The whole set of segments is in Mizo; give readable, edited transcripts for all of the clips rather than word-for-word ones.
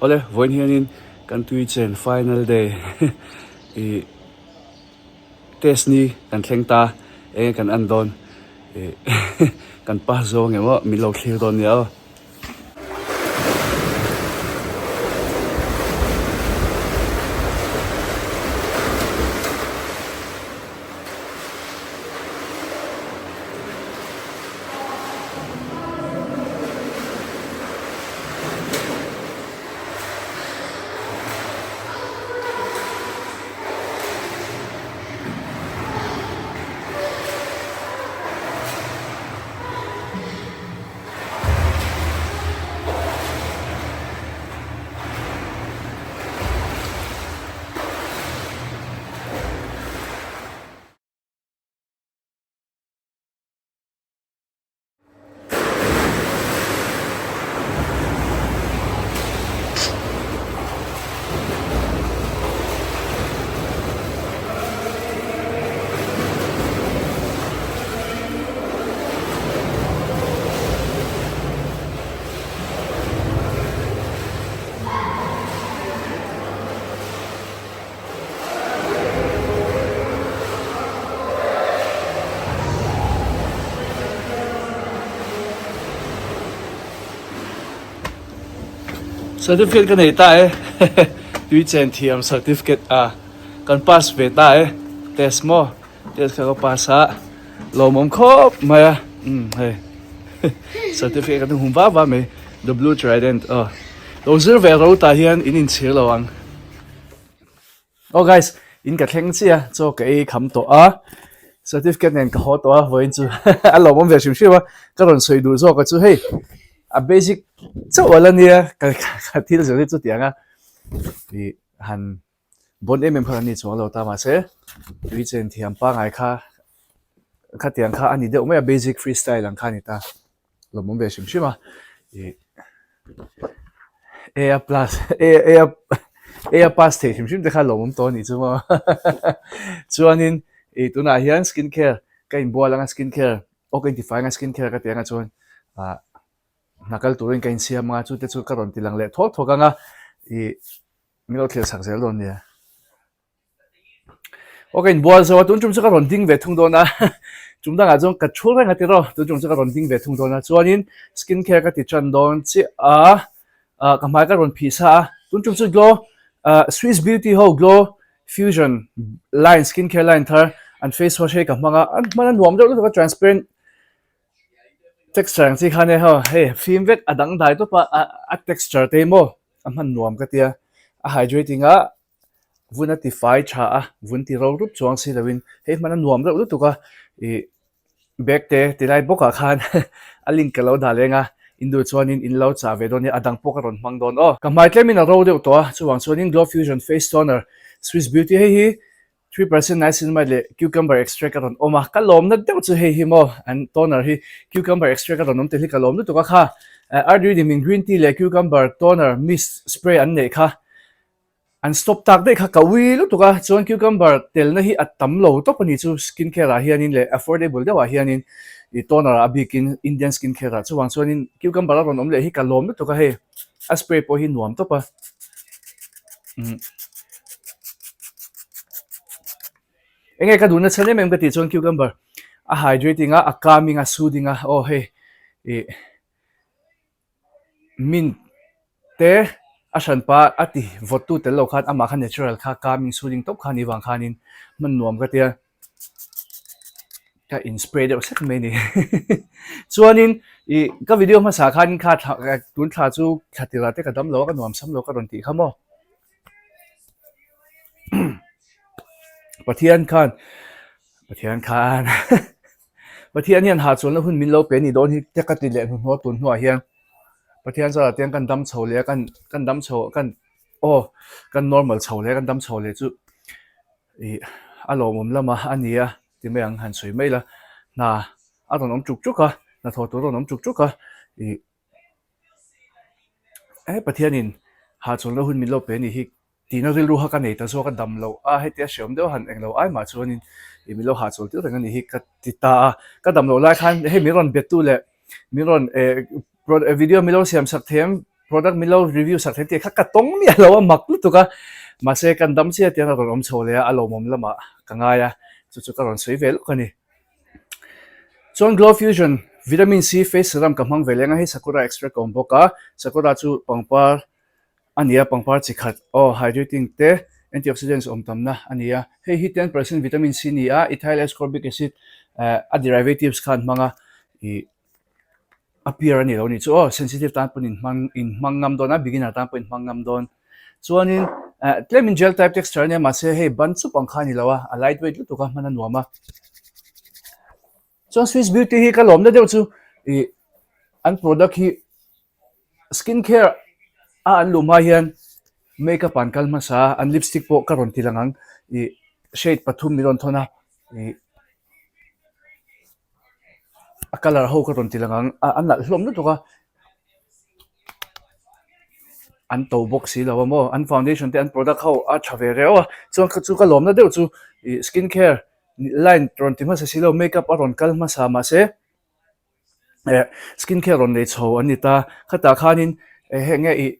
Awle vawiin hianin kan tui chen final day ih test ni kan thleng ta enge kan en dawn ih kan pass zawng emaw min lo thlir dawn nia aw. Certificate ka nei ta e tui chen thiam certificate a kan pass ve ta e test maw test kha ka pass a lawmawm khawp mai a umm hei certificate kan hum va va mai the blue trident aw lo zir ve ro tah hian in inchhir lo ang. Aw guys, in ka thleng chiah a, chaw ka ei kham tawh a, certificate nen ka haw tawh a, vawiin chu a lawmawm ve hrim hrim a, ka rawn sawi duh zawk a chu hei a basic chauh a la nia ka ka thil zir hi chu tiang a ih han bawn em em kha ka ni chuang lo ta mahse tui chen thiam pangngai kha khatiang kha a ni deuh mai a basic freestyle ang kha a ni ta. Lawmawm ve hrim hrim a ih A a plus A A a A a pass thei hrim hrim te kha lawmawm tawh a nih chu maw chuanin ih tunah hian skin care ka inbual anga skin care aw ka intifai anga skin care ka ti anga chuan ah hna kal turin ka insiam anga chute chu ka rawn ti lang leh thawk thawk anga ih min lo thlir chak zel dawn nia. Aw ka inbual zo a, tun tum chu ka rawn ding ve thung dawn a, tum dangah chuan ka thu reng a tiraw, tun tum chu ka rawn ding ve thung dawn a, chuanin skin care ka ti tan dawn chiah a, ah ka hmai ka rawn phih sa a, tun tum chu glow ah Swiss Beauty ho glow fusion line skin care line thar an face wash hei ka hmang a, a hman a nuam deuh lutuk a transparent texture ang chi khan e hei fim vek a dangdai tawp a, a texture te hi maw a hman nuam ka tia, a hydrating a. Vun a ti fai tha a, vun ti ro rup chuang si loin hei hman a nuam reuh lutuk a, ih bag te ti lai bawkah khan a link ka lo dah leng a, in duh chuanin in lo chah ve dawn nia, a dang pawh ka rawn hmang dawn aw. Ka hmai tlemin a ro deuh tawh a, chuvang chuanin Glow Fusion Face Toner Swiss Beauty hei hi 3% niacinamide leh cucumber extract a rawn awm a, ka lawmna deuh chu hei hi maw an toner hi cucumber extract a rawn awm tel hi ka lawm lutuk a kha, Ardree min green tea leh cucumber toner mist spray an neih kha. An stop tak daih kha ka ui lutuk a, chuan cucumber telna hi a tam lo tawp a ni chu skin care ah hianin leh affordable deuh ah hianin ih toner ah a bikin Indian skin care ah chuvang chuanin cucumber a rawn awm leh hi ka lawm lutuk a hei a spray pawh hi nuam tawp a umm enge ka duhna chhan em em ka tih chuan cucumber a hydrating a a calming a soothing a aw hei ih Mint te a hranpa a ti vawttu tel lo khan amah kha natural kha calming soothing tawp kha a nih vang khanin hman nuam ka tia ka in spray deuh sek mai a ni chuanin ih ka video hmasa khanin kha thla tun thla chu thla tirah te ka dam lo a ka nuam sam lo ka rawn tih kha maw Pathian khan Pathian khan Pathian hian hahchawlhna hun min lo pe ni dawn hi te ka ti leh hnuhnawh tun hnuah hian Pathian chuan tiang kan dam chho leh a kan kan dam chho kan aw kan normal chho leh a kan dam chho leh chu ih a lawmawm lama a ni a ti mai ang han sawi mai la hna a rawn awm chuk chuk a hnathawh tur a rawn awm chuk chuk a ih he Pathianin hahchawlhna hun min lo pe ni hi. Tihna rilru kha ka nei ta zawk a, dam loh a, hetia hreawm deuh a han eng lo ai mah chuanin ih min lo hahchawl tir reng a nih hi ka ti ta a, ka dam loh lai khan hei min rawn bettu leh min rawn eh video min lo siam sak thei ang. product min lo review sak thei tih kha ka tawng miah lo a mak lutuk a mahse kan dam chiah tiang a rawn awm chho leh a a lawmawm lamah ka ngai a chu chu ka rawn sawi ve lawk a ni. Chuan Glow Fusion Vitamin C face serum ka hmang ve leng a hei Sakura extract a awm bawk a Sakura chu pangpar a ni a pangpar chi khat aw hydrating te antioxidants awm tamna a ni a hei hi 10% vitamin C ni a ethyl ascorbic acid eh a derivatives kha an hmang a ih a pure a ni lo a nih chu aw sensitive tan pawn in hmang in hmang ngam dawn a beginner tan pawh in hmang ngam dawn chuanin eh tlemin gel type texture a nia mahse hei ban chup ang kha a ni lo a a light weight lutuk a hman a nuam a chuan Swiss Beauty hi ka lawmna deuh chu ih an product hi skin care a an luh hma hian makeup an kal hmasa a an lipstick pawh ka rawn ti lang ang ih shade pathum min rawn thawn a ih. A colour ho ka rawn ti lang ang a nalh hlawm lutuk a an to bawk si lo a maw an foundation te an product ho a tha ve reuh a chuan kha chu ka lawmna deuh chu ih skin care line rawn ti hmasa si lo makeup a rawn kal hmasa mahse eh skin care rawn nei chho an ni ta khatah khanin heng nge ih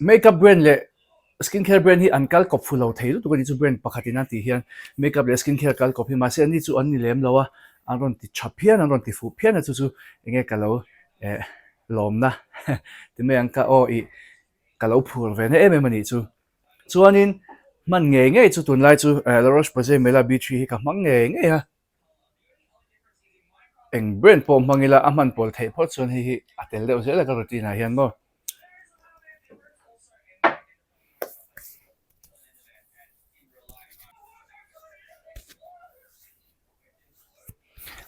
Makeup brand leh skin care brand hi an kal kawp fu lo thei lutuk a ni chu brand pakhat in a tih hian makeup leh skin care kal kawp hi mahse ani chu an ni lem lo a an rawn ti tha phian an rawn ti fuh phian a chu chu enge ka lo eh lawmna ti mai ang ka aw ih ka lo phur ve na em em a nih chu chuanin hman ngei ngei chu tunlai chu eh La Roche Posay Mela B three hi ka hmang ngei ngei a. Eng brand pawh hmang ila a hman pawl theih phawt chuan hei hi a tel deuh zel a ka routine ah hian maw.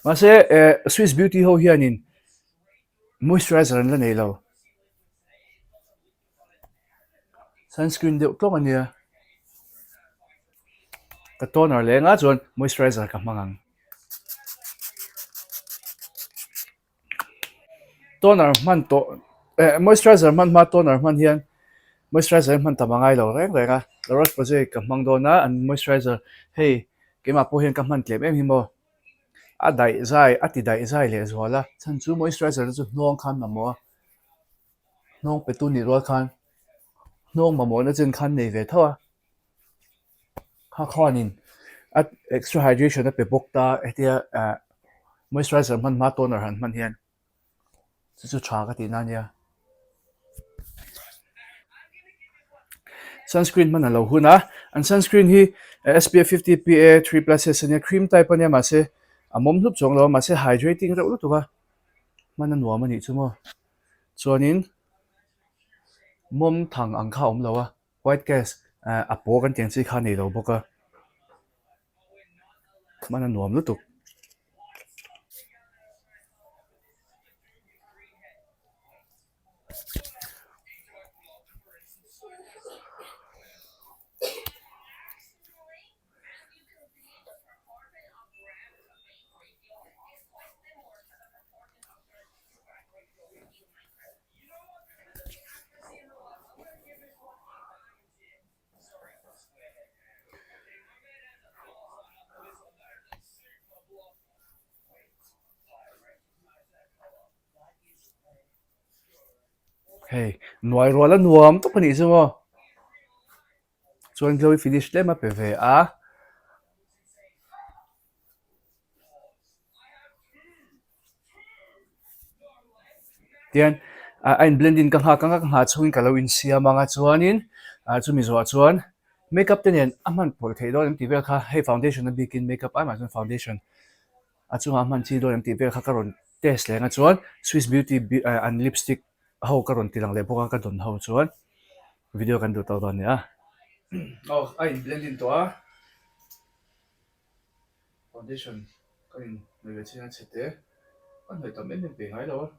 Mahse eh Swiss Beauty ho hianin moisturizer an la nei lo. Sunscreen deuh tlawk a nia ka toner leh engah chuan moisturizer ka hmang ang toner hman tawh eh moisturizer hman hma toner hman hian moisturizer hi hman tam a ngai lo reng reng a La Roche Posay ka hmang dawn a an moisturizer hei keimah pawh hian ka hman tlem em hi maw a daih zai a ti daih zai leh zual a chhan chu moisturizer te chu hnawng khan mamawh a. Hnawng petu nih rual khan hnawng mamawhna chen khan nei ve tho a, kha khuanin a extra hydration a pe bawk ta hetia ah moisturizer hman hma toner han hman hian chu chu tha ka tihna a nia. Sunscreen hman a lo hun a, an sunscreen hi SPF 50 PA 3 plus S a nia cream type a nia mahse a mawm hlup chuang lo a mahse hydrating reuh lutuk a hman a nuam a nih chu maw. Chuanin mawm thang ang kha a awm lo a, white cast eh a paw kan tih ang chi kha a nei lo bawk a, hman a nuam lutuk. Hei nuai rual a nuam tawp a nih chu maw. Chuan glowy finish tlem a pe ve a. Tian a in blend in ka nghak ang a ka nghah chhungin ka lo insiam ang a chuanin ah chumi zawhah chuan makeup te nen a hman pawlh theih dawn em tih vel kha hei foundation a bikin makeup ai mah chuan foundation a chungah a hman chi dawn em tih vel kha ka rawn test leh ang a chuan Swiss Beauty an lipstick ho ka rawn ti lang leh bawk a ka dawn ho chuan video kan duh tawh dawn a ni a. Aw a in blend in tawh a. Foundation ka in hnawih ve chin a chhe te ka hnawih tam em em peih ngai lo a.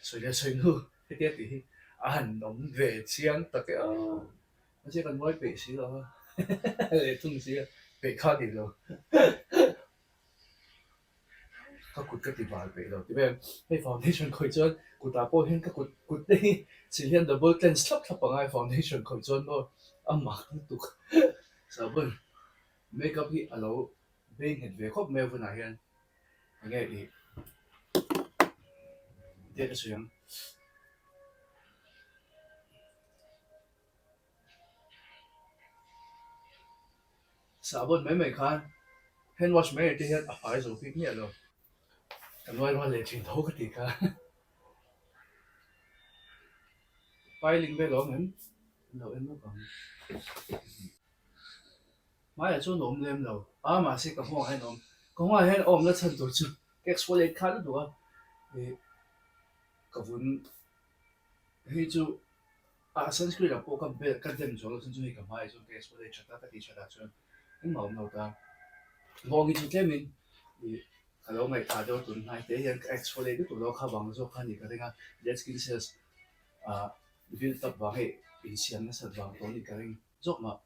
Sawi leh sawi hnu hetia tih hi a han awm ve chiang tak e aw mahse kan ngawi peih si lo a leh thung si a peih kha ni lo. Ka kut ka ti bal peih lo ti vel. Hei foundation khawih chuan kutah pawh hian ka kut kut te hi chilh hian double cleanse thlap thlap a ngai foundation khawih chuan maw. A mak lutuk sahbawn makeup hi a lo bei nghet ve khawp mai a vunah hian enge i date a sawi ang. Sahbawn mai mai khan hand wash mai te hian a fai zo bik miah lo. Ka nuai rual leh thin tho ka ti kha. Piling vel a awm em? An lo en lawk ang. Hmaiah chuan a awm lem lo. A mahse ka nghawngah hian a awm. Ka nghawngah hian a awmna chhan tur chu ka exfoliate kha lutuk a. Ih ka vun hei chu a sunscreen ah pawh ka bel ka dem zawh loh chuan chu hei ka hmaiah chuan ka exfoliate that a ka tih that ah chuan engmah a awm lo ta. Nghawng hi chu tlemin ih ka lo ngaihthah deuh a tun hnai te hian ka exfoliate lutuk lo a kha vang zawk kha a nih ka ring a dead skin cells ah build up vang hei insiam nasat vang tawh a nih ka ring zawk mah.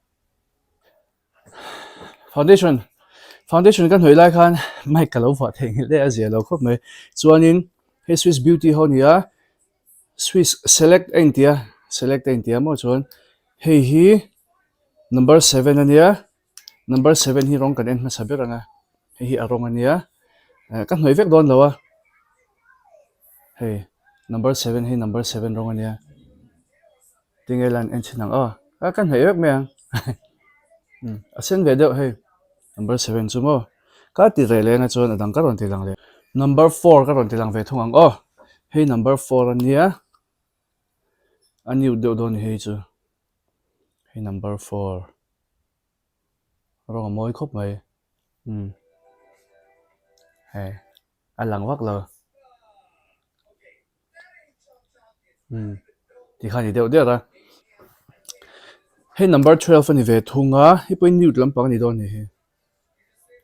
Foundation foundation ka hnawih lai khan mic ka lo vuah theih nghilh daih a zia lo khawp mai chuanin hei swiss beauty ho nia swiss select a intia select a intia maw chuan hei hi number seven ania number seven hi rawng kan en hmasa ber ang a hei hi a rawng ania eh ka hnawih vek dawn lo a hei number seven hi number seven rawng ania. Tinge lan en chhin ang aw a ka hnaih vek mai ang a sen ve deuh hei number seven chu maw ka ti reh leng a chuan a dang ka rawn ti lang leh number four ka rawn ti lang ve thung ang aw hei number four a nia a new deuh dawn a ni hei chu hei number four rawng a mawi khawp mai umm hei a lang vak lo. Umm tikhan ni deuh der a hei number 12 a ni ve thung a hei pawhin nude lampang a ni dawn a ni hi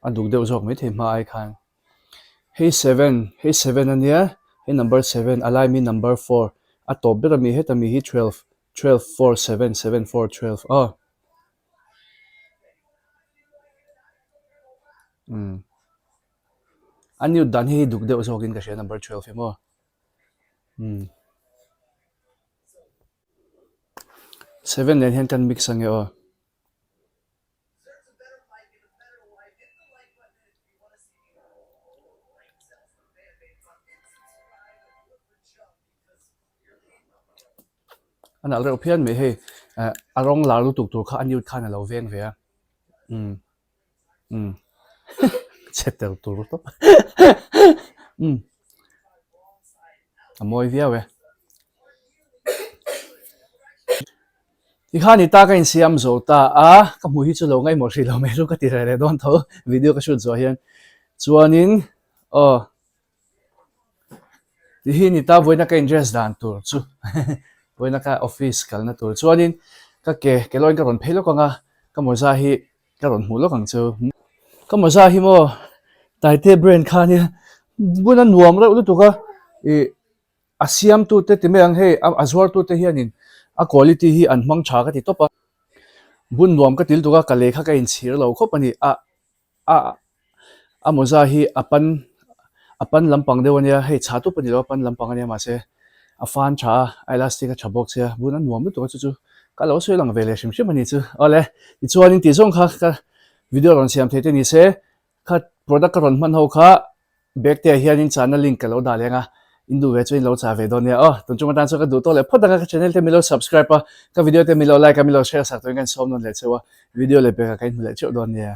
a duk deuh zawk maithei hma ai khan hei seven hei seven a nia hei number seven a lai mi number four a tawp ber ami heta mi hi 12 12 4 7 7 4 12 aw umm a nude dan hi duk deuh zawkin ka hria number 12 hi maw. Umm seven nen hian kan mix ange aw. A nalh reuh phian mai hei eh a rawng lar lutuk tur kha a nude khan a lo veng ve a umm. Umm chhe tel tur tawp umm a mawi viau e. Tikhan i ta ka insiam zo ta a, ka hmuh hi chu lo ngaihmawh hrih lo mai chu ka ti reh leh dawn tho video ka shoot zawh hian chuanin aw Ti hi ni ta vawiina ka in dress dan tur chu vawiina ka office kalna tur chuanin ka ke ke lawiin ka rawn phei lawk ang a ka mawza hi ka rawn hmuh lawk ang chu ka mawza hi maw Taite brand kha ania bun a nuam reuh lutuk a ih a siamtute ti mai ang hei a zuartute hianin a quality hi an hmang tha ka ti tawp a bun nuam ka ti lutuk a ka lei kha ka inchhir lo khawp a ni a. A a mawza hi a pan a pan lampang deuh ania hei chha tup a ni lo a pan lampang ania mahse a fan tha a a elastic a tha bawk sia bun a nuam lutuk a chu chu ka lo sawi lang ve leh hrim hrim a ni chu awle tichuanin tih zawng kha ka video rawn siam thei te ni se kha product ka rawn hman ho kha bag te ah hianin chahna link ka lo dah leng a in duh ve chuan in lo chah ve dawn nia aw tun chung atan chuan ka duh tawh leh phawt ang a ka channel te min lo subscribe a ka video te min lo like a min lo share sak turin ka insawm nawn leh cheu a video leh pekah ka inhmu leh teuh dawn nia.